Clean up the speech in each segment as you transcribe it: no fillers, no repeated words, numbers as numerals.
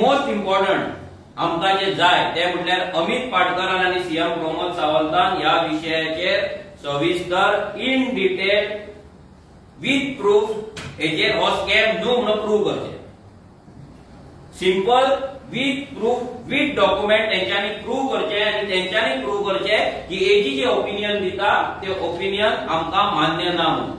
Most important आमकां जे जाय ते म्हटल्यार अमित पाटकरान आनी सीएम प्रमोद सावंतान ह्या विशयाचेर सविस्तर इन डिटेल विथ प्रूफ हेजेर हो स्कॅम न्हू म्हणून प्रूव करचें. Simple, with proof, with document तेंच्यांनी प्रूव करचे आनी तेंच्यांनी प्रूव करचे की एजी जे ओपिनियन दिता ते ओपिनियन आमकां मान्य ना म्हणून.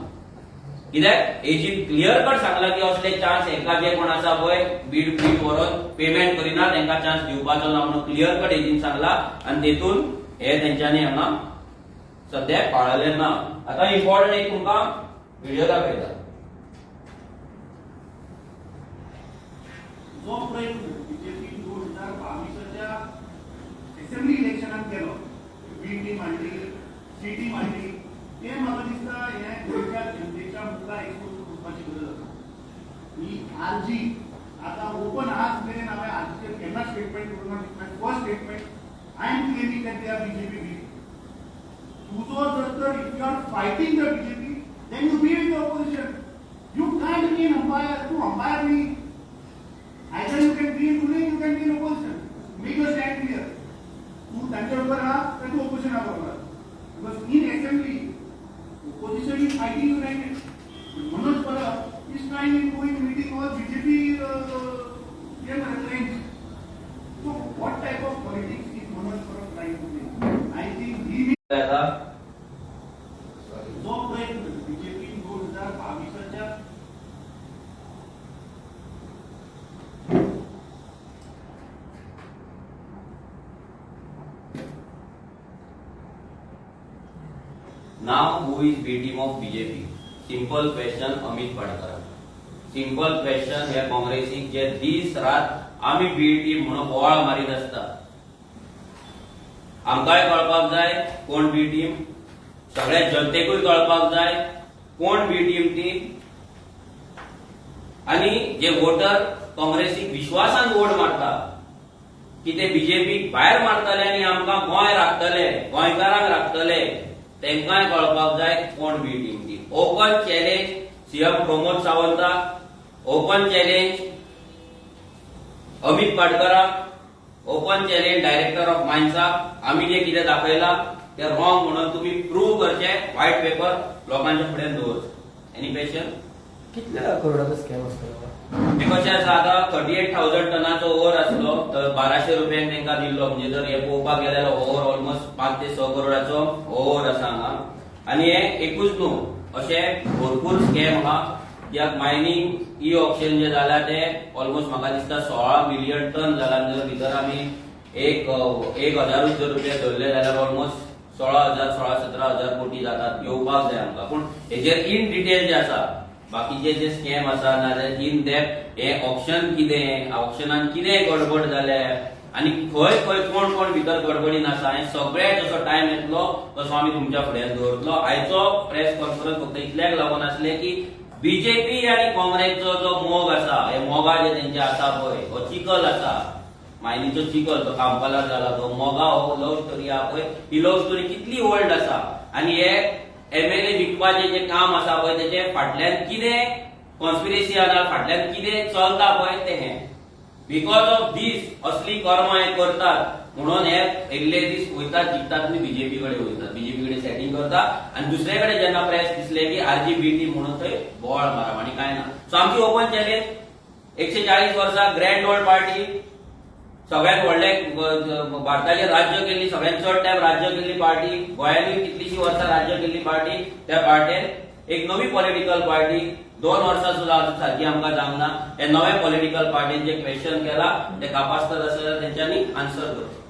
कित्याक एजीन क्लियर कट सांगला की असले चान्स हेका जे कोण आसा पळय बीड बीड व्हरोन पेमेंट करिना तेंकां चान्स दिवपाचो ना म्हणून क्लियर कट एजीन सांगला आनी तेतून हे तेंच्यांनी हांगा सद्या पाळलें ना. आतां इम्पॉर्टंट एक तुमकां व्हिडिओ दाखयता. जो प्रयत्न बीजेपी 2022च्या असेंब्ली इलेक्शनात केलो, बी टीम हाडली, सी टीम हाडली, ते म्हाका दिसता हें गोंयच्या जनतेच्या मुखार एक्सपोज करपाची गरज आसा. ही आरजी आतां ओपन, आज मेरेन हांवें आरजीचेर केन्ना स्टेटमेंट करूंक ना. My first statement, I am claiming that they are BJP B. तुजो जर तर if you are fighting the BJP, then you be with the opposition. You can't be an umpire. तूं अंपायर न्ही. Either you can be in ruling, you can be in opposition. Make your stand clear. तू तांच्या बरोबर आहा काय तू ऑपोजिशना बरोबर आहा? Because in assembly, opposition is fighting united. Manoj Parab is trying in going meeting all BJP friends. So what type of politics is Manoj Parab trying to play? I think he आता जो प्रयत्न BJP 2022च्या Now, who is B team of BJP? Simple question, Amit Padkar. Simple question. ह्या काँग्रेसीक जे दीस रात आमी बी team म्हणून बोवाळ मारीत आसता, आमकांय कळपाक जाय कोण बी टीम, सगळ्या जनतेकूय कळपाक जाय कोण बी टीम ती. आनी जे वोटर काँग्रेसीक विश्वासान वोट मारता की ते बीजेपीक भायर मारतले आनी आमकां गोंय राखतले, गोंयकारांक राखतले, तेंकांय कळपाक जाय कोण बी टीम ती. ओपन चॅलेंज सीएम प्रमोद सावंताक, ओपन चॅलेंज अमित पाटकराक, ओपन चॅलेंज डायरेक्टर ऑफ मायन्साक. आमी जे कितें दाखयलां ते रॉंग म्हणून तुमी प्रूव्ह करचे, व्हायट पेपर लोकांच्या फुड्यान दवरचे. Any question? कितल्या करोडाचो स्कॅम आसतलो? हे कशें आसा, आतां 38,000 टनाचो ओवर आसलो तर 1200 रुपयांक तांकां दिल्लो. म्हणजे जर हे पळोवपाक गेल्यार ओवर ऑलमोस्ट 5 ते 6 करोडाचो ओवर आसा हांगा. आनी हे एकूच न्हू, अशे भरपूर स्कॅम आहा. कित्याक मायनींग ई ऑक्शन जे जाला ते ऑलमोस्ट म्हाका दिसता 16 मिलियन टन जाला. जर भितर आमी एक एक हजारूच जर रुपया धरले जाल्यार ऑलमोस्ट 16,000, 16-17 हजार कोटी जातात, येवपाक जाय आमकां. पूण हेजेर इन डिटेल जे आसा, बाकीचे जे स्कॅम आसा, नाजाल्यार इन डेप्थ हे ऑक्शन कितें, ऑक्शनान कितें गडबड जाल्या आनी खंय खंय कोण कोण भितर गडबडीन आसा, हें सगळें जसो टायम येतलो तसो आमी तुमच्या फुड्यान दवरतलो. आयचो प्रेस कॉन्फरन्स फक्त इतल्याक लागून आसलें की बीजेपी आनी काँग्रेसचो जो मोग आसा, हे मोगा जे तेंचे आसा पळय, हो चिखल आसा, मायनीचो चिखल, तो कांपालार जाला तो मोगा, हो लव स्टोरी आहा पळय, ही लव स्टोरी कितली ओल्ड आसा आनी हे एमएलए विकपाचें जे काम आसा पळय, तेचे फाटल्यान कितें कॉन्स्पिरसी आसा, फाटल्यान कितें चलता पळय तें हें. Because of these असली कर्मां हे करतात म्हणून हे इल्ले दीस वयतात, जिखतात आनी बीजेपी कडेन वयतात, बीजेपी कडेन सेटिंग करता आनी दुसरे कडेन जेन्ना प्रेस दिसले की आरजी बी टीम म्हणून थंय बोवाळ मारप आनी कांय ना. सो आमची ओपन चॅलेंज, 140 वर्सां ग्रँड ओल्ड पार्टी, सगळ्यात व्हडले भारताचेर राज्य केल्ली, सगळ्यात चड टायम राज्य केल्ली पार्टी, गोंयांनी कितलीशीं वर्सां राज्य केल्ली पार्टी, त्या पार्टेन एक नवी पॉलिटिकल पार्टी, 2 वर्सां सुद्दां अजून सारकी आमकां जावंक ना, हे नवे पॉलिटिकल पार्टीन जे क्वेश्चन केला ते कापास्तर आसा, तेंच्यांनी आन्सर करचें.